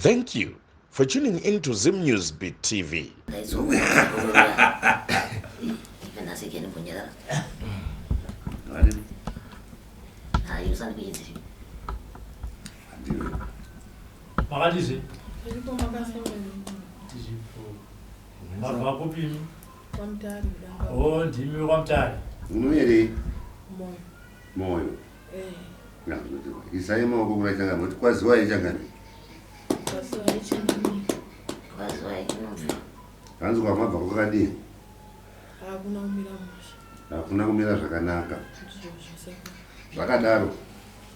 Thank you for tuning in to Zim News Beat TV. Makadizve? Mabva kupi imi? KwaMutare kudanga. Oh, ndimi kwaMutare. Unoyerei? Moyo. Moyo. Eh. Ngazvinotiwa. Isai maoko kuna changamire. Kuti kwaziwai changamire. Kwaziwai changamire. Kwaziwai kunobva. Hanzi kwamabva kwakadii? Hakuna kumira mushe. Hakuna kumira zvakanaka. Ndizvozvo sekuru. Zvakadaro,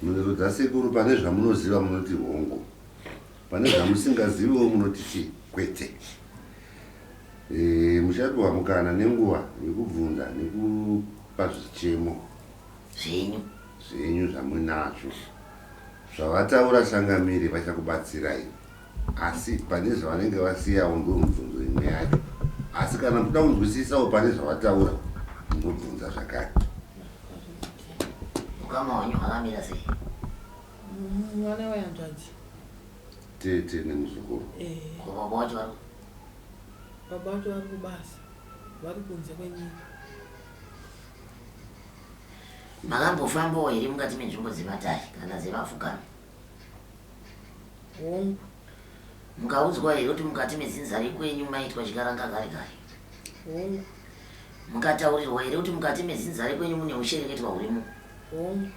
mhinduro dzasekuru pane zvamunoziva munoti hongu. Pane zvamusingaziviwo munoti chii? Kwete. E, muchapiwa mukana nenguva yekubvunza nekupa zvichemo zvenyu zvenyu zvamunazvo. Zvavataura changamire vachakubatsirai asi pane zvavanenge vasiyawo ndiwo mubvunzo imwe yacho. Asi kana muchida kunzwisisawo pane zvavataura munobvunza zvakare. Ukama hwenyu hwakamira sei? Mwana wehanzvadzi. Tete nemuzukuru. Eh. Ko baba wacho vari Baba vacho vari kubasa. Vari kunze kwenyika. Makambofambawo here mukati menzvimbo dzematare kana dzemafukano? Hongu. Mukaudzwa here kuti mukati medzinza rekwenyu maitwa chikaranga kare kare? Hongu. Mukataurirwa here kuti mukati medzinza rekwenyu mune hushereketwa hurimo? Hongu.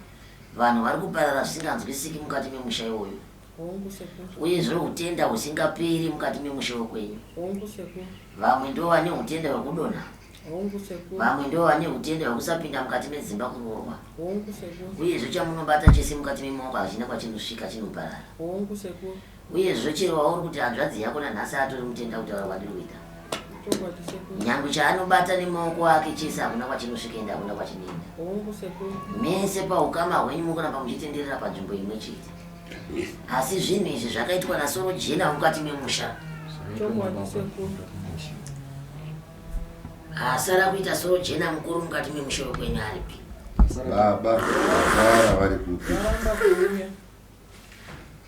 Vanhu vari kuparara zvisinganzwisiki mukati memusha iwoyo. Hongu sekuru. Uyezve hutenda husingaperi mukati memusha wekwenyu. Hongu sekuru. Vamwe ndo vane hutenda hwekudonha. Hongu sekuru. Vamwe ndo vane hutenda hwekusapinda mukati medzimba kuroorwa. Hongu sekuru. Uyezve chamunobata chese mukati memaoko hachina kwachinosvika chinoparara. Hongu sekuru. Uyezve chero wauri kuti hanzvadzi yako nanhasi atori mutenda kutaura kwandiri kuita. Chokwadi sekuru. Nyangwe chaanobata nemaoko ake chese hakuna kwachinosvika ende hakuna kwachinoenda. Hongu sekuru. Mese paukama hwenyu mukuramba muchitenderera panzvimbo imwe chete. Asi zvinhu izvi zvakaitwa nasoro jena mukati memusha. Chokwadi sekuru. Asara kuita soro jena mukuru mukati memusha wekwenyu aripi? Baba vasara vari kupi? Varamba kuuya.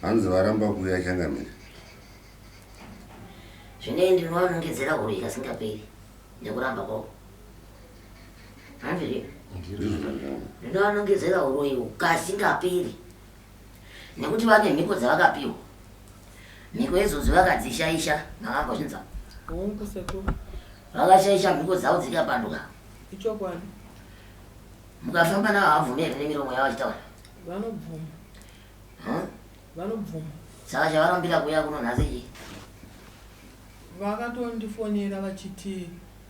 Hanzi varamba kuuya changamire. Zvinei ndinovanongedzera huroyi kasingaperi nekuramba kwavo. Handizvo? Ndizvo zvandinoona. Ndinovanongedzera huroyi kasingaperi nekuti vane mhiko dzavakapiwa. Mhiko idzodzo vakadzishaisha, makambozvinzwa? Hongu sekuru. Vakashaisha mhiko dzavo dzikapanduka. Ichokwadi. Mukafamba navo havabvumi here nemiromo yavo vachitaura? Vanobvuma. Huh? Vanobvuma. Saka chavarambira kuuya kuno nhasi chii? Vakatondifonera vachiti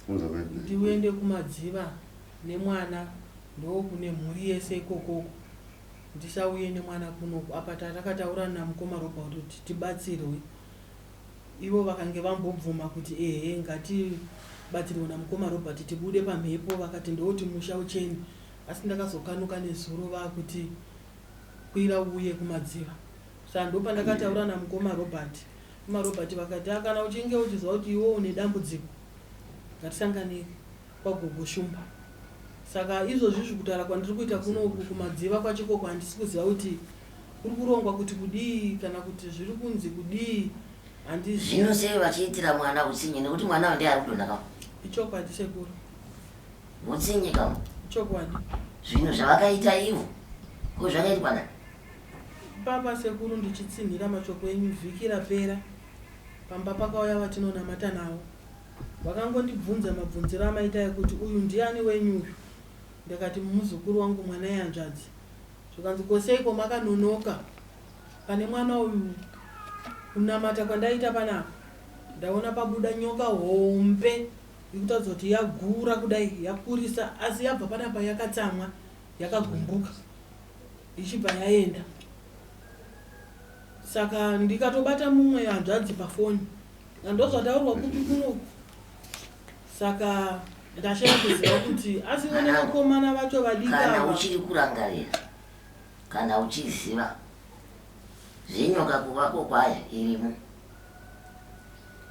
Unza kwete. ndiuende kumadziva nemwana ndokune mhuri yese ikokoko ndisauye nemwana kunoku apa tatakataura namukoma Robert kuti tibatsirwe ivo vakange vambobvuma kuti ehe ngatibatsirwe namukoma Robert tibude pamhepo vakati ndoti musha uchene asi ndakazokanuka nezuro vakuti kwira uuye kumadziva saka ndopandakataura namukoma Robert mukoma Robert vakati ah kana uchinge uchiziva kuti iwe une dambudziko ngatisangane kwagogo Shumba saka izvozvi izvi kutaura kwandiri kuita kunoku kumadziva kwachikoko handisi kuziva kuti kuri kurongwa kuti kudii kana kuti zviri kunzi kudii handizivi. Zvino sei vachiitira mwana hutsinye nekuti mwana uyu ndiye ari kudonha ka? Ichokwadi sekuru. Hutsinye ka? Ichokwadi. Zvinhu zvavakaita ivo ko zvakaitwa nani? Papa sekuru ndichitsinhira mashoko enyu vhiki rapera pamba pakauya vatinonamata navo vakangondibvunza mabvunziro amaita ekuti uyu ndiani wenyu uyu ndikati muzukuru wangu mwana yehanzvadzi Zvikanzi ko seiko makanonoka pane mwana uyu kunamata kwandaita panapa ndaona pabuda nyoka hombe ikutaridza kuti yagura kudai yakurisa asi yabva panapa yakatsamwa yakagumbuka ichibva yaenda saka ndikatobata mumwe hanzvadzi pafoni ndozvataurwa kupi kunoku Saka ndashaya kuziva kuti asi vone vakomana vacho vadiki Kana ava. uchiri kurangarira, kana uchiziva zvenyoka kuvako kwayo irimo,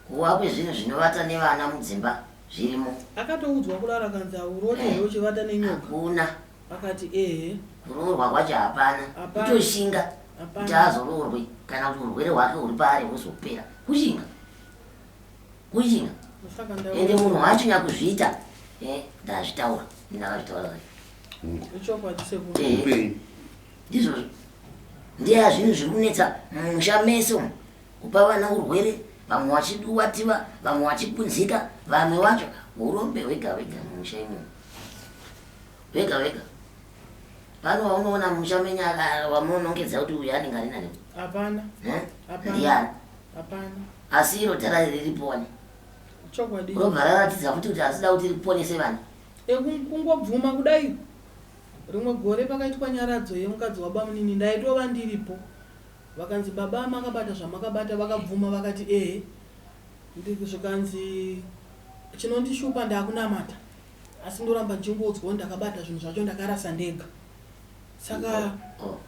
kuwa kwezvinhu zvinovata nevana mudzimba zvirimo. Akatoudzwa kudaro akanzi haurote here uchivata nenyoka? Hakuna. Akati ehe. Kuroorwa kwacho hapana. Hapana. Kutoshinga. Kuti azoroorwe kana kuti urwere hwake huri paari huzopera. Kushinga. Kushinga. Ende munhu wacho nyakuzviita eh, ndazvitaura. Ndakazvitaura kare. Eh, ndizvozvo. Ndiye zvinhu zviri kunetsa mumusha mese umu. Kupa vana urwere, vamwe vachiduwativa, vamwe vachipunzika, vamwe vacho urombe hwega hwega mumusha imomo. Hwega hwega. Pano waunoona mumusha menyu wamunonongedza kuti uyu anenge ari nani? Hapana. Eh? Hapana. Ndiani? Hapana. Asi iro dhara riripo wani. Chokwadi. Robva raratidza futi kuti asida kuti riponese vana. Kungobvuma kudai. Rimwe gore pakaitwa nyaradzo yemukadzi wabamunini ndaitova ndiripo. Vakanzi baba makabata zvamakabata vakabvuma vakati ehe. Zvikanzi chinondishupa ndakunamata asi ndoramba ndichingoudzwa kuti ndakabata zvinhu zvacho ndakarasa ndega. Saka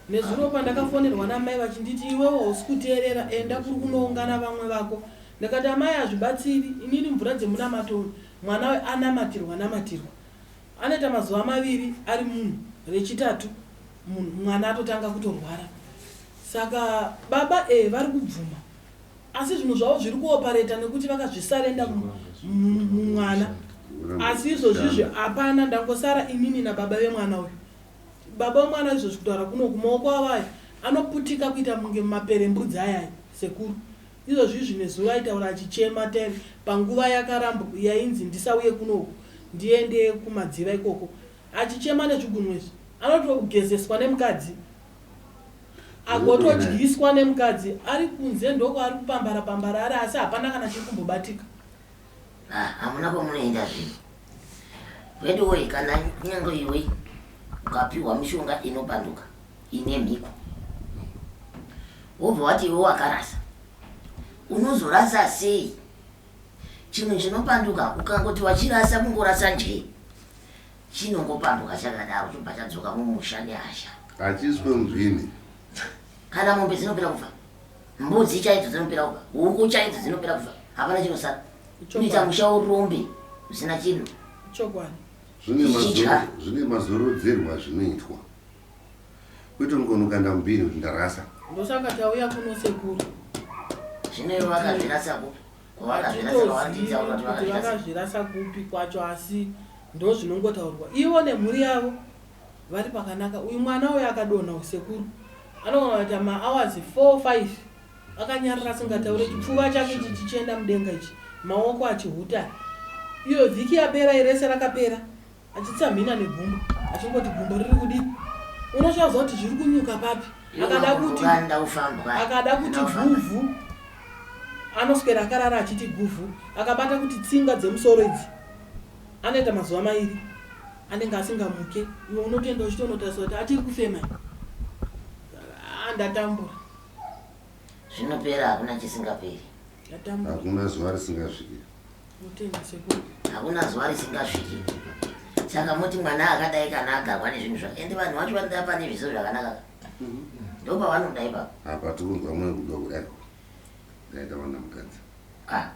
nezuro pandakafonerwa namai vachinditi iwewe hausi kuteerera enda kuri kunoungana vamwe vako. Ndakati amai hazvibatsiri inini mvura dzemunamato mwana uyu anamatirwa namatirwa. Anoita mazuva maviri ari munhu rechitatu munhu mwana atotanga kutorwara. Saka baba eh vari kubvuma asi zvinhu zvavo zviri kuopareta nekuti vakazvisarenda mumwana asi izvozvizvi hapana ndangosara inini nababa vemwana uyu. Baba vemwana izvozvi kutaura kunoku maoko avo aya anoputika kuita munge maperembudzi ayaya sekuru. Izvozvizvi nezuro aitaura achichema time panguva yakarambwa yainzi ndisauye kunoku ndiende kumadziva ikoko achichema nezvigunwe izvi anotogezeswa nemukadzi agotodyiswa nemukadzi ari kunze ndokwaari kupambara pambara ari asi hapana kana chiri kumbobatika. Ah, hamuna kwamunoenda zvino veduwe kana kunyange iwe ukapiwa mishonga inopanduka ine mhiko wobva wati iwe wakarasa unozorasa sei chinhu chinopanduka ukangoti wachirasa kungorasa njee Chinongopanduka chakadaro chobva chadzoka mumusha nehasha. Hachiiswe mubhini. Kana mombe dzinopera kufa, mbudzi chaidzo dzinopera kufa, huku chaidzo dzinopera kufa, hapana chinosara. Kuita musha urombe usina chinhu. Chokwadi. Zvine mazorodzerwa zvinoitwa. Kwete kungonokanda mubhini kuti ndarasa. Ndosaka tauya kuno sekuru. Zvino ivo vakazvirasa kupi? Hatitozivi kuti vakazvirasa kupi kwacho asi ndozvinongotaurwa. Ivo nemhuri yavo vari pakanaka. Uyu mwana uyu akadonha uyu sekuru anogona kuita mahours 4 5 akanyarara asingataure chipfuva chake ichi chichienda mudenga ichi maoko achihuta. Iyo vhiki yapera irese rakapera achitsamhina negumbo achingoti gumbo riri kudii unochaziva kuti zviri kunyuka papi akada kuti akada kuti guvhu anoswera akarara achiti guvhu akabata kuti tsinga dzemusoro idzi anoita mazuva mairi anenge asingamuke iwe unotoenda uchitonotarisa kuti achiri kufema ah, ndatambura zvinopera hakuna chisingaperi hakuna zuva risingasviki Hakuna zuva risingasviki. Saka moti mwana akadai kana agarwa nezvinhu zvake. Ende vanhu vacho vanoda pane zviso zvakanaka. Ndopavanoda ipapo. Apa tikunzwa mwoyo kuda kudai. Ndaita vana mukadzi. Ah.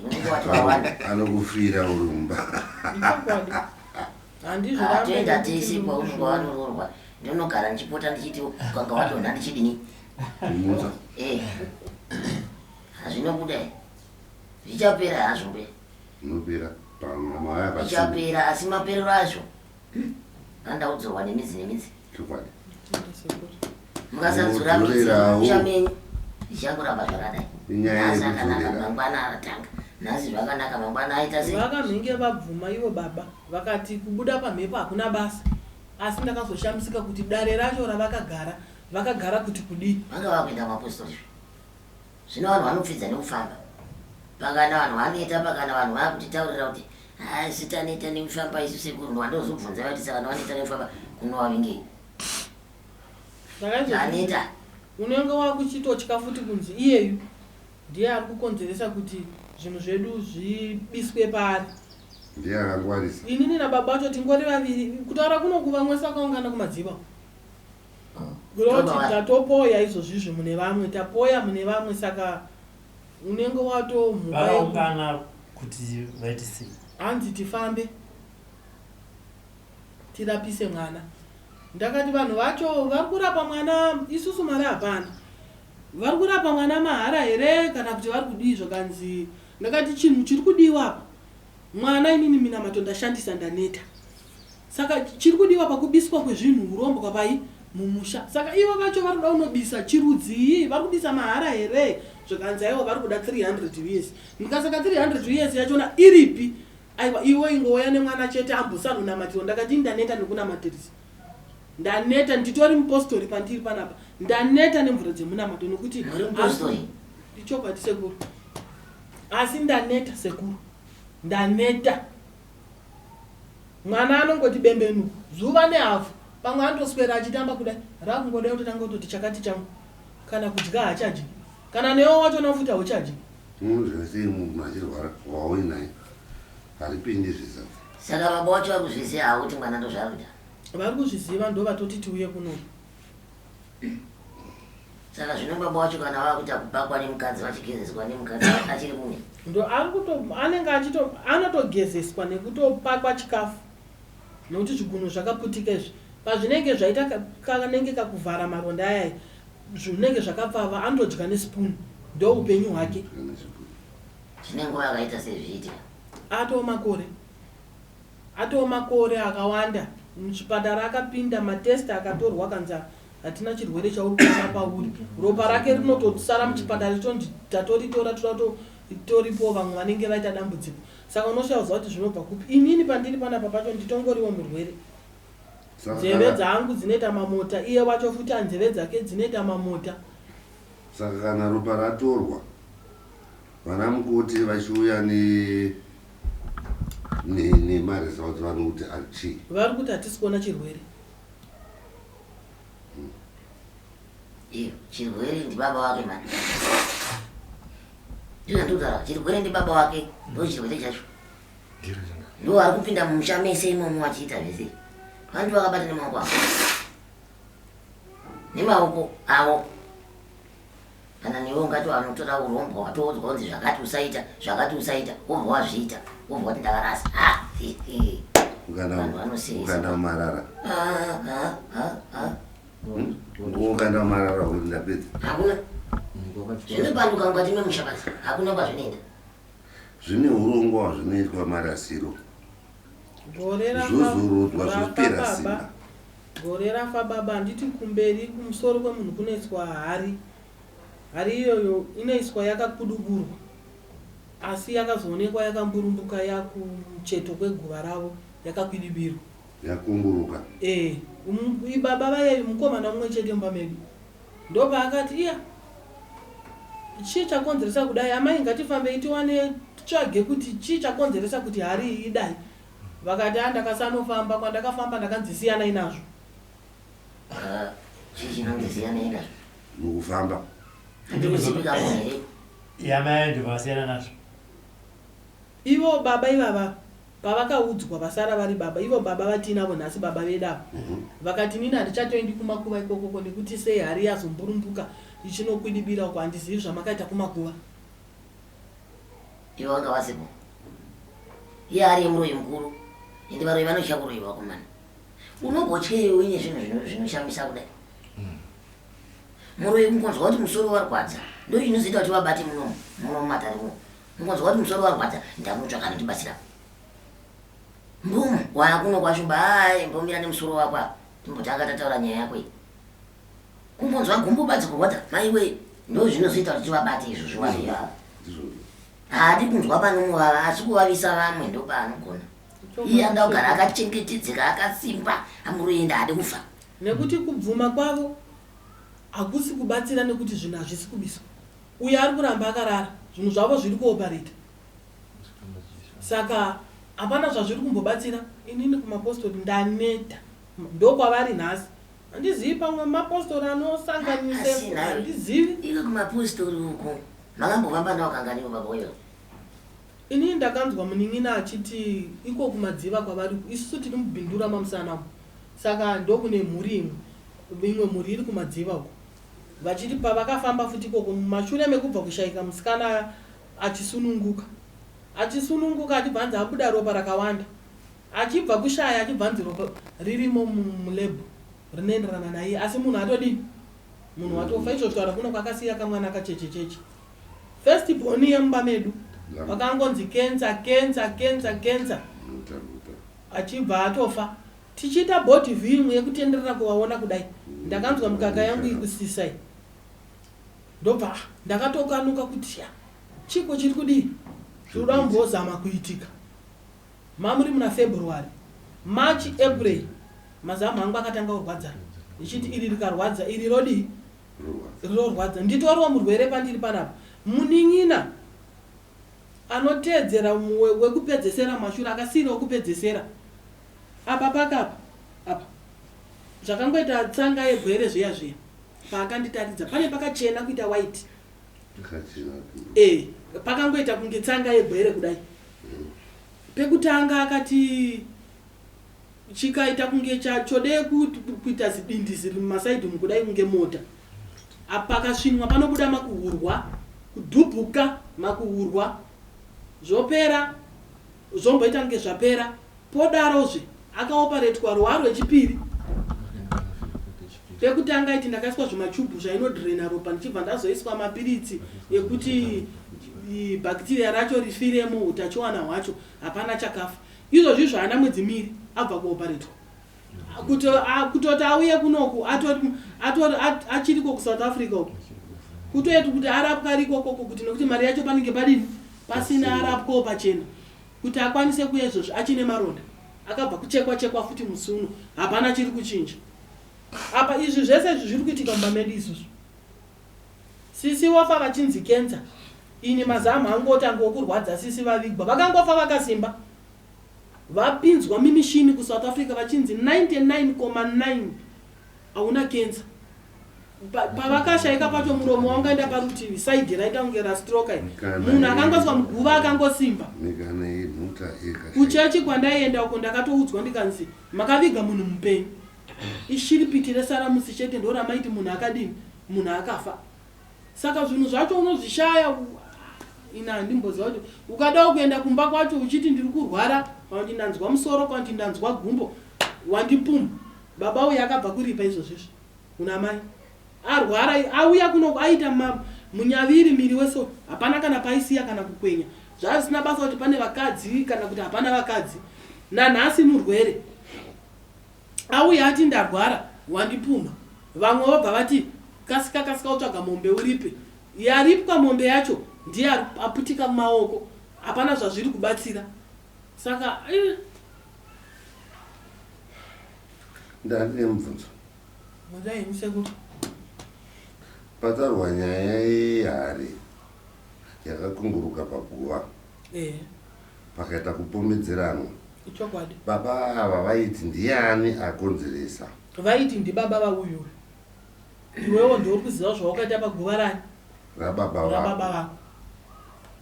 Unenge watovawanda. Anokufira urumba. Ah, toenda tese kwaunenge wanoroorwa. Ndinogara ndichipota ndichiti ukanga wadonha ndichidini. Kumutsa. Eh. Hazvinobuda. Zvichapera hazvo mbuya. Zvinopera pamaya pa. Zvichapera asi maperero azvo anoda kudzorwa nemidzi nemidzi. Chokwadi. Mukasadzora midzi mumusha menyu zvichangoramba zvakadai. Inyaya Nhasi akanaka yekudzorera. mangwana atanga. Nhasi zvakanaka mangwana aita sei? Vakamhenge vabvuma ivo baba vakati kubuda pamhepo hakuna basa asi ndakazoshamisika kuti dare racho ravakagara vakagara kuti kudii. Vanga vakuenda kumapositori zve. Zvino vanhu vanopfidza nekufamba. Pakana vanhu vaneta pakana vanhu vakutitaurira kuti haa isu taneta nekufamba isu sekuru ndowandozobvunza vati saka vaneta nekufamba kunovavingei. Taneta. Unenge wakuchitotya futi kunzi iyeyu ndiye ari kukonzeresa kuti zvinhu zvedu zvibiswe paari. Ndiye akangwarisa. Inini nababa vacho tingori vaviri kutaura kuno kuvamwe sakaungana kumadziva. Kureva kuti tatopoya izvozvizvi mune vamwe tapoya mune vamwe saka unenge watomhuka Vakaungana kuti vaite sei? Hanzi tifambe tirapise mwana. Ndakati vanhu vacho vari kurapa mwana isusu mari hapana. Vari kurapa mwana mahara here kana kuti vari kudii zvakanzi ndakati chinhu chiri kudiwa apa mwana inini minamato ndashandisa ndaneta. Saka chiri kudiwa pakubiswa kwezvinhu hurombwa pai mumusha. Saka ivo vacho vari kuda kunobisa chirudzii vari kubisa mahara here zvikanzi aiwa vari kuda 300 us. Ndikasaka 300 us yachona iripi Aiwa iwe ingouya nemwana chete ambosanonamatirwa ndakati ndaneta nekunamatirisa ndaneta nditori mupostori pandiri panapa ndaneta nemvura dzemunamato nekuti Muri mupostori? Ichokwadi sekuru asi ndaneta sekuru ndaneta mwana anongoti bembenu zuva nehafu pamwe anotoswera achitamba kudai rakungoda kutotanga kutoti chakati changu kana kudya haachadyi kana newe wachona futi hauchadyi Unodya sei munhu achirwara wauinaye haripindi zvesadza. Saka baba wacho vari kuzviziva havo kuti mwana ndozvaari kuita. Vari kuzviziva ndovatoti tiuye kuno. Saka zvino baba wacho kana vakuita kupakwa nemukadzi vachigezeswa nemukadzi achiri mune. Ndo ari kuto anenge achito anotogezeswa nekutopakwa chikafu nekuti zvigunwe zvakaputika izvi pazvinenge zvaita kanenge kakuvhara maronda ayaya zvinenge zvakapfava anotodya nespoon ndoupenyu hwake. Zvine nguva yakaita sei zvichiitika? Atoo makore. Atoo makore akawanda. Muchipatara akapinda matest akatorwa akanzi hatina chirwere chauri kuona pauri. Ropa rake rinotosara muchipatara ritonzi tatoritora toda kutoripowo vamwe vanenge vaita dambudziko. Saka unoshaya kuziva kuti zvinobva kupi. Inini pandiri panapa pacho nditongoriwo murwere. Nzeve dzangu dzinoita mamota iye wacho futi anzeve dzake dzinoita mamota. Saka kana ropa ratorwa vana mukoti vachiuya ne nemaresults vanokuti chii? Vari kuti hatisi kuona chirwere. Iyo chirwere ndibaba wake mani. Ndizvo ndikutaura chirwere ndibaba wake ndochirwere chacho. Ndiwo vari kupinda mumusha mese imomo vachiita zvese. Vanhu vakabata nemaoko avo. Nemaoko avo. Kana newe ungati vanotora urombwa watoudzwa kunzi zvakati usaita, zvakati usaita, wobva wazviita, wobva wati ndakarasa. Ah, hi, hi. Vanhu vanosirisa. Ukanda mumarara. Ah, ah, ah, ah. Hmm? Ukanda mumarara kuti ndapedza. Hakuna. Zvinopanduka mukati memusha basi. Hakuna kwazvinoenda. Zvine hurongwa hwazvinoitwa marasiro. Gore rafa Zvozorodzwa rafa zvopera baba simba. Gore rafa baba handiti kumberi kumusoro kwemunhu kunoiswa hari. Hari iyoyo inoiswa yakakuduburwa asi yakazoonekwa yakamburumbuka yakumucheto kweguva ravo yakakwidibirwa. Yakunguruka. Eh, baba vaye mukomana mumwe chete mumba medu. Ndopaakati iya chii chakonzeresa kudai amai ngatifambei tiwane titsvage kuti chii chakonzeresa kuti hari iyi idai. Vakati a ndakasanofamba kwandakafamba ndakanzi siyanai nazvo. Ah, chii chinonzi siyanai nazvo? Mukufamba. Handikuzivi kamwe here? Yamai ndobva vasiyana nazvo. Ivo baba ivava Pavakaudzwa vasara vari baba ivo baba vatiinavo nhasi baba vedu ava vakati inini handichatoendi kumakuva ikokoko nekuti sei hari yazomburumbuka ichinokwidibira uko handizivi zvamakaita kumakuva. Ivo vanga vasipo. Iye ari muroyi mukuru ende varoyi vanotya kuroyiwa vakomana. Unogotyei uine zvinhu zvinoshamisa kudai. Muroyi kungonzwa kuti musoro warwadza ndochinozoita kuti vabate muno muno mumatare muno. Ungonzwa kuti musoro warwadza ndakunotsvaka anondibatsira. Mbumu waakuno kwaShumba haa imbomira nemusoro wako apa timbotanga tataura nyaya yako iyi. Kungonzwa gumbo badzi kurwadza maiwe ndozvinozoita kuti tivabate izvozvo vanhu ivava. Haadi kunzwa panomuvava asi kuvavisa vamwe ndopaanogona. Iye anoda kugara akachengetedzeka akasimba amuroenda haadi kufa. Nekuti kubvuma kwavo hakusi kubatsira nekuti zvinhu hazvisi kubiswa. Uyo ari kuramba akarara zvinhu zvavo zviri kuopareta saka hapana zvazviri kumbobatsira inini kumapostori ndaneta ndokwavari nhasi handizivi pamwe mapostori anosanganise handizivi iko kumapostori uko makambofamba nawo kanganiwo baba uyo Inini ndakanzwa munin'ina achiti iko kumadziva kwavari uku isusu tiri mubindura mamusana umu saka ndokune mhuri imwe imwe mhuri iri kumadziva uko vachiti pavakafamba futi ikoko mumashure mekubva kushaika musikana achisununguka achisununguka achibva anzi abuda ropa rakawanda achibva kushaya achibva anzi ropa ririmo mulab. Rinoenderana naiye asi munhu atodini? Munhu watofa izvo kutaura kuno kwakasiya kamwana kachechecheche. First born yemumba medu pakangonzi cancer cancer cancer cancer achibva atofa. Tichiita body viewing yekutenderera kuvaona kudai ndakanzwa mukaka yangu ikusisa iyi. Ndobva ah, ndakatokanuka kuti ya chiko chiri kudii? Zviri kuda kumbozama kuitika. Mamuri muna February, March, April mazamu angu akatanga kurwadza ndichiti iri rikarwadza iri rodii rorwadza. Nditoriwo murwere pandiri panapa. Munin'ina anoteedzera wekupedzesera mumashure akasiira wekupedzesera apa pakapa apa zvakangoita tsanga yegwere zviya zviya paakanditaridza pane pakachena kuita white e pakangoita kunge tsanga yegwere kudai pekutanga akati chikaita kunge chode kuita zidindi ziri mumasaidhi umu kudai kunge mota pakasvinwa panobuda makuhurwa kudhubhuka makuhurwa zvopera zvomboita kunge zvapera Podarozve akaoparetwa rwa rwechipiri. Pekutanga aiti ndakaiswa zvimachubhu zvainodrena ropa ndichibva ndazoiswa mapiritsi ekuti bacteria racho rifiremo utachiwana hwacho hapana chakafa. Izvozvi izvo haana mwedzi miiri abva kuoparetwa. Kutoti auye kunoku atori achiriko kuSouth Africa uko. Kutoeti kuti arapwe ariko ikoko kuti nekuti mari yacho panenge padini pasina arapwewo pachena. Kuti akwanise kuuya izvozvi achine maronda akabva kuchekwa chekwa futi musi uno hapana chiri kuchinja apa izvi zvese izvi zviri kuitika mumba medu isusu sisi wafa vachinzi cancer ini mazamu angu otanga okurwadza sisi vavigwa vakangofa vakasimba vapinzwa mimishini kuSouth Africa vachinzi 99,9 Hauna cancer. Pavakashaika pacho muromo wangaenda parutivi side raita kunge rastroka iri. Munhu akangoiswa muguva akangosimba. Kuchechi kwandaienda uko ndakatoudzwa ndikanzi makaviga munhu mupenyu. Ishiripiti resaramusi chete ndoramaiti munhu akadini munhu akafa. Saka zvinhu zvacho unozvishaya ini handimboziva kuti ukadawo kuenda kumba kwacho uchiti ndiri kurwara kana kuti ndanzwa musoro kana kuti ndanzwa gumbo wandipumha Baba uyu akabva kuripa izvozvo izvi kuna mai arwara auya kuno aita munyaviri miri wese hapana kana paisiya kana kukwenya zvazvisina basa kuti pane vakadzi kana kuti hapana vakadzi nanhasi murwere auya ati ndarwara wandipumha vamwe vobva vati kasika kasika utsvaga mombe uripe yaripwa mombe yacho ndiye aputika mumaoko hapana zvazviri kubatsira saka eh. Ndandine mubvunzo. Bvunzai henyu sekuru. Pataurwa nyaya yehari yakakunguruka paguva. Eh. Pakaita kupomedzeranwa. Ichokwadi. Baba ava vaiti ndiani akonzeresa? Vaiti ndibaba vauyu. Iwewo ndiwe uri kuziva zvawakaita paguva rani? Rababa vako. Rababa vako.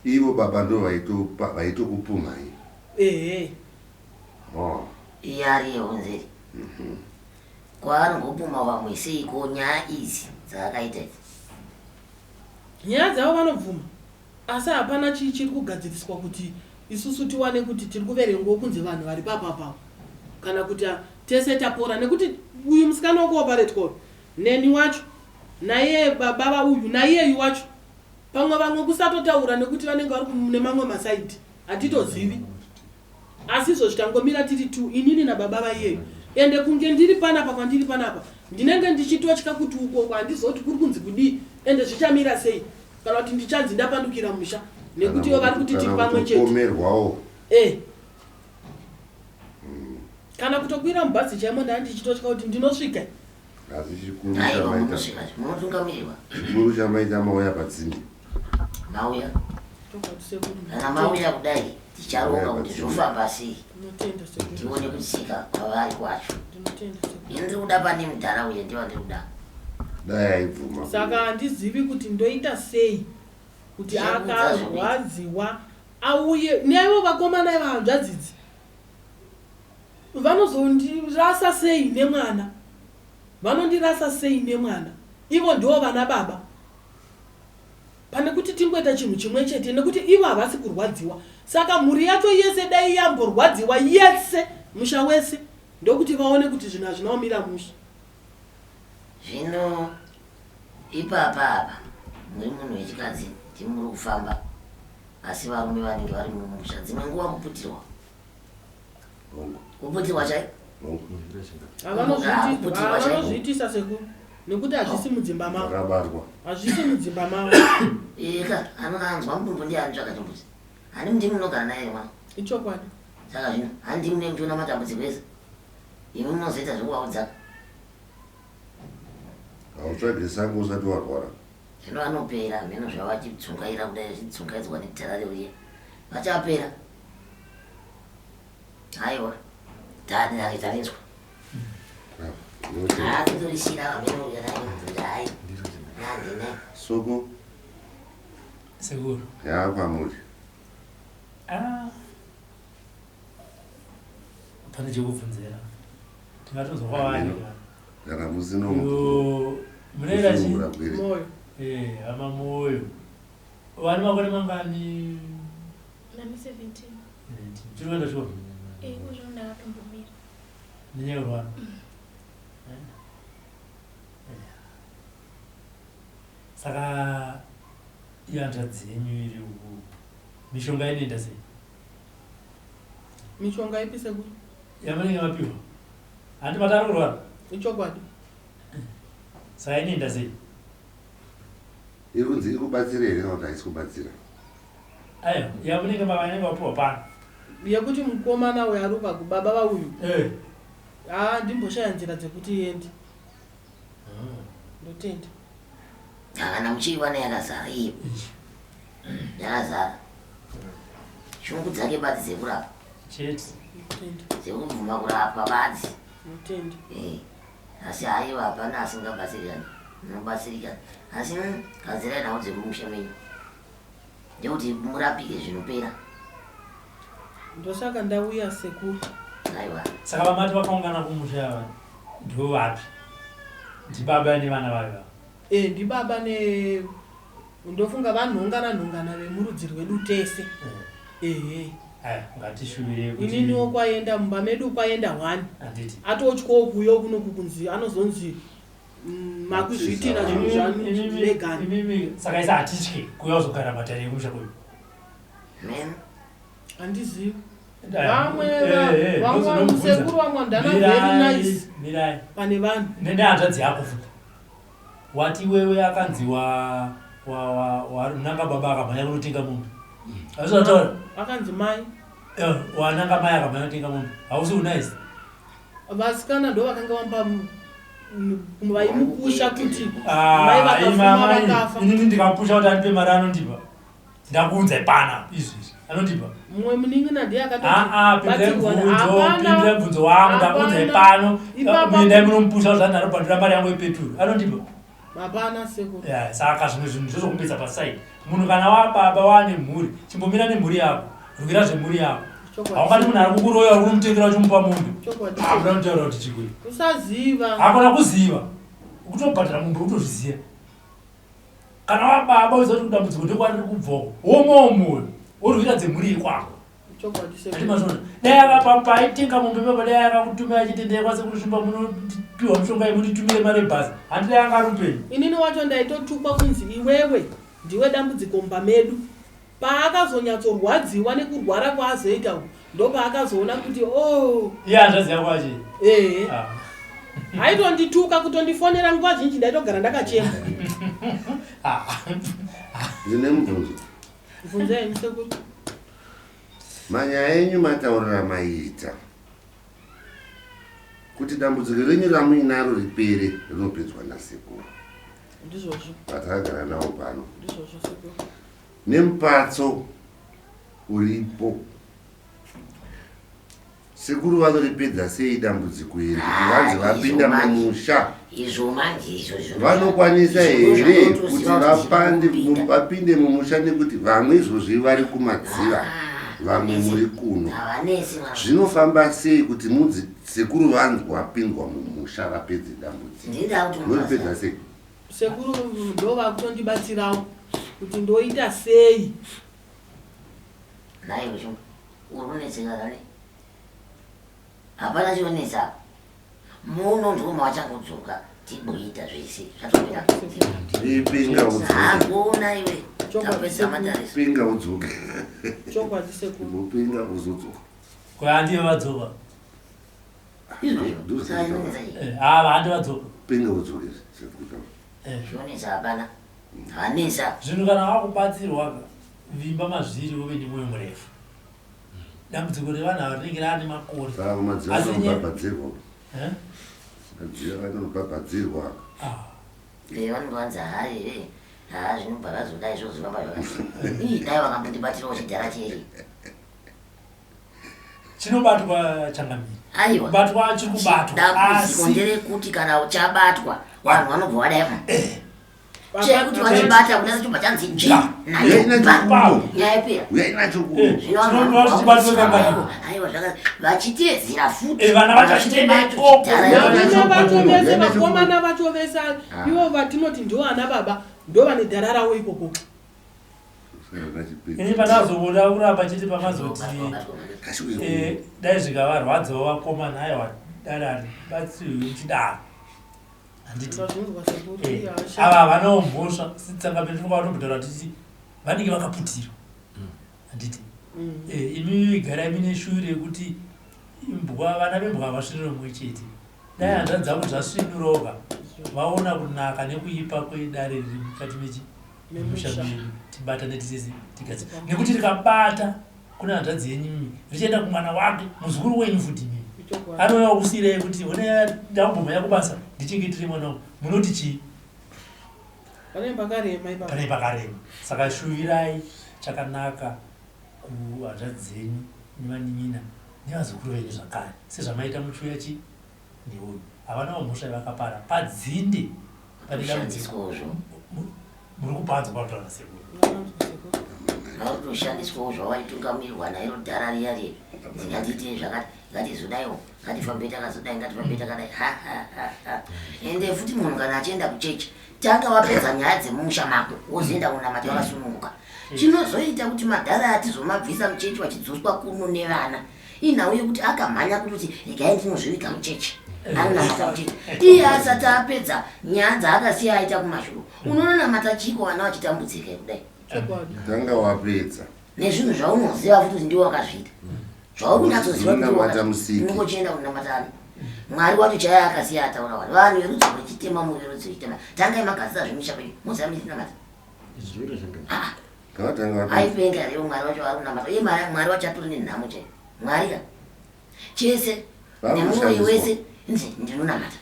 Ivo baba ndo vaitokupumhai. Ehe. Oh. Iye ari yehonzeri. Kwaanogopumha vamwe seiko nyaya idzi dzaakaita idzi? Nyaya dzavo vanobvuma asi hapana chii chiri kugadziriswa kuti isusu tiwane kuti tiri kuverengwawo kunzi vanhu vari papapapo kana kuti tese tapora nekuti uyu musikana wekuoparetwa uyu neni wacho naiye baba vauyu naiyeyu wacho pamwe vamwe kusatotaura nekuti vanenge vari nemamwe masaidi hatitozivi Asi izvozvi tangomira tiri two inini nababa vaiyeyu ende kunge ndiri panapa kwandiri panapa ndinenge ndichitotya kuti ukoko handizoti kuri kunzi kudii ende zvichamira sei kana kuti ndichanzi ndapandukira musha nekuti ivo vari kuti tiri pamwe chete kuomerwawo eh kana kutokwira mubhazi chaimo ndanga ndichitotya kuti ndinosvika Asi chikuru Aiwa chamaita munosvika munotungamirirwa. chikuru chamaita mauya patsime. Mauya. Chokwadi sekuru. Kana mauya kudai ticharonga kuti zvofamba sei. Ndinotenda sekuru. Tione kutsika kwavari kwacho. Ndinotenda sekuru. Ini ndiri kuda pane mudhara uye ndiwa ndiri kuda. Dai aibvuma. Saka handizivi kuti ndoita sei kuti Ndichakuudza zvekuita. akarwadziwa auye naivo vakomana iva hanzvadzi idzi Vanozondirasa sei nemwana? Vanondirasa sei nemwana? Ivo ndivo vana baba. Pane kuti tingoita chinhu chimwe chete nekuti ivo havasi kurwadziwa. Saka mhuri yacho yese dai yamborwadziwa yese musha wese ndokuti vaone kuti zvinhu hazvina kumira mushe. Zvino ipapa apa muri munhu wechikadzi ndimi muri kufamba asi varume vanenge vari mumusha dzimwe nguva kuputirwa. Kuputirwa chaiko? Vanozviitisa sekuru nekuti hazvisi mudzimba mavo. Hazvisi mudzimba mavo. Eka anonzwa mudumbu ndiye anotsvaka chimbuzi. Handi ndimi munogara naye mwana. Ichokwadi. Saka zvino handi ndimi muchiona matambudziko ese. Imi munozoita zvekuvaudza. Hautsvage sango usati warwara. Zvino anopera mheno zvavachidzungaira kudai zvichidzungaidzwa nedhara riuye. Vachapera. Aiwa. Tani nake tarinzwa. Hakutorishira vamheno hai. Nandine. Soko. Sekuru. Ya kwamuri. Ah. Pane chekubvunzira. Tingatonzwa kwavari. Kana musino. Munoita chii? Moyo. Eh, hama moyo. Vane makore mangani? Nani 17. 17. Chiri kuenda chikoro? Eh, kuzvo ndakatombomira. Nenyaya yekurwara? Saka ihanzvadzi yenyu iri uku mishonga inoenda sei? Mishonga ipi sekuru? Yamunenge mapiwa. Handi mati ari kurwara? Ichokwadi. Saka inoenda sei? Iri kunzi iri kubatsira here kana kuti haisi kubatsira? Aiwa, yamunenge mavanenge vapiwa pano. Yekuti mukomana uyu ari uku baba vauyu. Eh. Ah, ndimboshaya nzira dzekuti iende. Ndotenda. Kana muchiiwana yakazara iyo. Yakazara. Shungu dzake badzi dzekurapa. Chete. Ndotenda. Dzekubvuma kurapwa badzi. Ndotenda. Eh. Asi haiwa hapana asingabatsirikani. Munobatsirikana. Asi gadzirai nhau dzekumusha menyu. Ndekuti murapike zvinopera. Ndosaka ndauya sekuru. Aiwa. Saka vamati vakaungana kumusha ava ndivo vapi? Ndibaba nevana vavo. Eh, ndibaba ne ndofunga vanhongana nhongana vemurudzi rwedu tese. Ehe. Aya, ngatishuvire kuti Ininiwo kwaenda mumba medu kwaenda one. Handiti. Atotyawo kuuya kunoku kunzi anozonzi makuzviitira zvinhu zvanegani. Imimi saka isa hatitye kuuya kuzogara matare ekumusha kwedu. Mem. Handizivi. Vamwe vamwe musekuru vamwe ndana very nice. Mirai. Pane vanhu. Nehanzvadzi yako futi. Wati iwewe akanzi wa wa wa wa nanga baba akamhanya kunotenga mombe. Hausi wataura? Akanzi mai. Eh, wananga mai akamhanya kunotenga mombe. Hausi unice. Vasikana ndo vakanga vamba vaimupusha kuti mai vakafuma vakafa. Inini ndikamupusha kuti andipe mari anondipa. Ndakuunza ipana izvi izvi. Anondipa. Mumwe munin'ina ndiye akatoti Ah ah, pindai mubvunzo, pindai mubvunzo wangu, ndakuunza ipano. Muendai munomupusha kuti andarobhadhura mari yangu yepeturu. Anondipa. Hapana sekuru. Yeah, saka zvimwe zvinhu zvozokumbidza paside. Munhu kana wababa wane mhuri, chimbomira nemhuri yako. Rwira zvemhuri yako. Haungati munhu ari kukuroya uri kumutengera uchimupa mombe. Hakuna kutaura kuti chikuri. Kusaziva. Hakuna kuziva. Ukutobhadhara mombe utozviziva. Kana wababa uziva kuti dambudziko ndekwariri kubvoko. Womawo moyo. Worwira dzemhuri yekwako. Mazvona. Dai akapa aitenga mombe baba dai akakutumira achiti ndai kwasekuru Shumba munopiwa mushonga yemunditumire mari yebhasi. Handi dai anga ari mupenyu. Inini wacho ndaitotukwa kunzi iwewe ndiwe dambudziko mumba medu. Paakazonyatsorwadziwa nekurwara kwaazoita uku ndopaakazoona kuti oh. Iye hanzvadzi yako achi. Ehe. Ah. Aitondituka kutondifonera nguva zhinji ndaitogara ndakachema. Ah. Ndine mubvunzo. Bvunzai sekuru. Manyaya enyu mataurira maita kuti dambudziko renyu ramuinaro ripere rinopedzwa nasekuru. Ndizvozvo. Vatakagara navo pano. Ndizvozvo sekuru. Nemupatso uripo. Sekuru vanoripedza sei dambudziko iri kuti vanzi vapinda mumusha? Izvo manje izvo izvo. Vanokwanisa here kuti vapinde mumusha nekuti vamwe izvozvi vari kumadziva, vamwe muri kuno. Zvinofamba sei kuti munzi sekuru vanzi vapindwa mumusha vapedze dambudziko? Munoripedza sei? Sekuru ndo vakutondibatsirawo kuti ndoita sei. Nhai Mushumba, uri kunetseka kani? Hapana chinonetsa apa. Muno ndimo mavachangodzoka. Tiboita zvese zvatopera. Ipinga udzoke. Hakuna iwe. Tapedza matariso. Pinga udzoke. Chokwadi sekuru. Upinga uzodzoka. Ko handiyo vadzoka. Izvozvo. Saka inonetsa chii? Eh, ava handi vadzoka. Pinga udzoke. Sekuru. Eh. Zvinonetsa hapana. Vanetsa. Zvinhu kana wakubatsirwa vimba mazviri uve nemwoyo murefu. Dambudziko revanhu ava rinenge raane makore. Saka madziva Asi nye- anobhabhadzirwa. Eh? Madziva anobhabhadzirwa. Ah. Eh, vanenge vanzi hayi eh, haa zvinobva zvazodai zvozofamba zvakadai. Ii dai vakambondibatirawo chidhara cheri. Chinobatwa changamire. Aiwa. Kubatwa chiri kubatwa. Dambudziko Asi nderekuti kana chabatwa vanhu vanobva vadai. Eh. Chekuti vachibata kuda chobva chanzi nji Uyai nacho kuno. nyaya yapera. Uyai nacho kuno. Eh. Zvino vanhu Chinobatwa vanobva chibatwe kuti, kangani? aiwa zvaka vachiteedzera futi. Eh, vana vacho vachitenda ikoko. Varume vacho vese Uyai nacho kuno. vakomana vacho vese ivo vatinoti ndivo ana baba ndo vane dhara ravo ikoko. Ini pandazoona kuramba chete pamazoti eh, dai zvikavarwadzawo vakomana aiwa dare haribatsirwi muchidaro. Handiti. Ndazvinzwa sekuru. Eh, Iya, sha. ava havanawo mhosva sitsangamiri tinonga vatombotaura tichiti vanenge vakaputirwa handiti Eh, imi garai mine shure yekuti imbwa vana vembwa havasvinure mumwe chete dai hanzvadzi dzavo dzasvinuroka vaona kunaka nekuipa kwedare riri mukati mechi memusha Memusha. medu tibatane tisese tigadzire nekuti rikabata kune hanzvadzi yenyu imi richaenda kumwana wake muzukuru wenyu futi imimi Ichokwadi. anouya kusiirai kuti one ndambomhanya kubasa ndichengetere mwana wangu munoti chii Panenge pakarema ipapo. pane pakarema saka shuvirai chakanaka kuhanzvadzi dzenyu nevanin'ina nevazukuru venyu zvakare sezvamaita muchiuya chi neuyu havanawo mhosva yavakapara padzinde pane dambudziko Kushandiswa uzvo. muri kupanzwa panotaura nasekuru Ndakanzwa sekuru. Varikutoshandiswawo zvavaitungamirirwa nairo dhara riya riya. Ngatiite zvakati, ngatizodaiwo, ngatifambe takazodai, ngatifambe takadai. Ha ha ha ha. Ende futi munhu kana achienda kuchechi, tanga wapedza nyaya dzemumusha mako, wozoenda kunamata wakasununguka. Chinozoita kuti madhara atizomabvisa muchechi vachidzoswa kuno nevana. Inhau yekuti akamhanya kutoti regai ndinozviviga muchechi. Anonamata muchechi. Iye asati apedza nyaya dzaakasiya aita kumashuro. Unononamata chiiko vana vachitambudzika kudai? Chokwadi. Tanga wapedza. Nezvinhu zvaunoziva futi kuti ndiwe wakazviita. Zvauri kunyatsoziva kuti ndiwe Unonamata musiki. Unongochienda kunamata ani? Mwari wacho chaiye akasiya ataura wani. Vanhu verudzi rwechitema muri verudzi rwechitema. Tangai magadzira zvemisha kwenyu. Moziva muchinamata. Ah, Ngavatanga wapedza. aipenga here Mwari wacho vari kunamata. Iye Mwari wacho atori nenhamo chaiyo. Mwari ka. Chese Vari nemuroyi kushandiswa. wese nzi ndinonamata.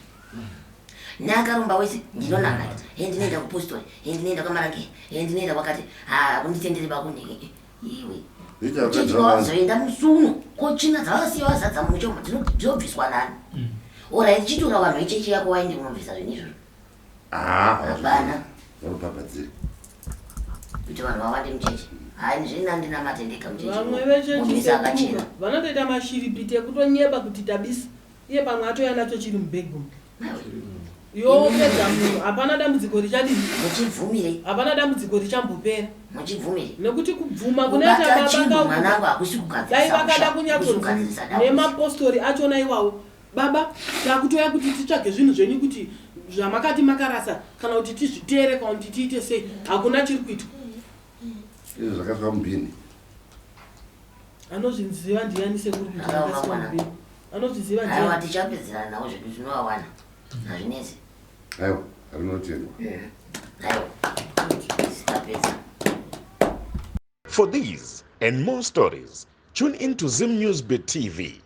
Neakaromba wese ndinonamata. He ndinoenda kupostori, he ndinoenda kwamarange, he ndinoenda kwakati. Ha kunditendere bakuniki. Iwe. Zviita vakadzi Chechi vavanhu. wazoenda musuno ko tsvina dzavakasiya vazadza mumusha umu dzinobviswa nani? Orai chitora vanhu vechechi yako vaende kunobvisa zvinhu izvozvo. Ah, Hapana. Vanobhabhadzira. Kuti vanhu vawande muchechi. Hayi zvini ndinamate ndega muchechi. Vamwe vechechi Munhu wese akachena. sekuru vanotoita mashiripiti ekutonyeba kuti tabisa iye pamwe atouya nacho chiri mubhegi umu. Iwe wopedza munhu hapana dambudziko richadii. Muchibvumire. Hapana dambudziko richambopera. Muchibvumire. Nekuti kubvuma kunoita Kubata baba chinhu kauku. mwanangu hakusi kugadzirisa Dai vakada musha, kunyatsonzi hakusi kugadzirisa dambudziko. nemapostori achona iwawo baba takutoya kuti titsvage zvinhu zvenyu kuti zvamakati makarasa kana kuti tizvitere kana kuti tiite sei hakuna chiri kuitwa. Izvo zvakaswa mubhini. Anozviziva ndiyani sekuru kuti Akaoma zvakaswa mwana. mubhini? Anozviziva Aiwa ndiyani? tichapedzerana nawo zvedu tinovawana. Hazvinetsi. Aiwa, rinotendwa. Aiwa. Tapedza. For these and more stories, tune in to Zim News Bit TV.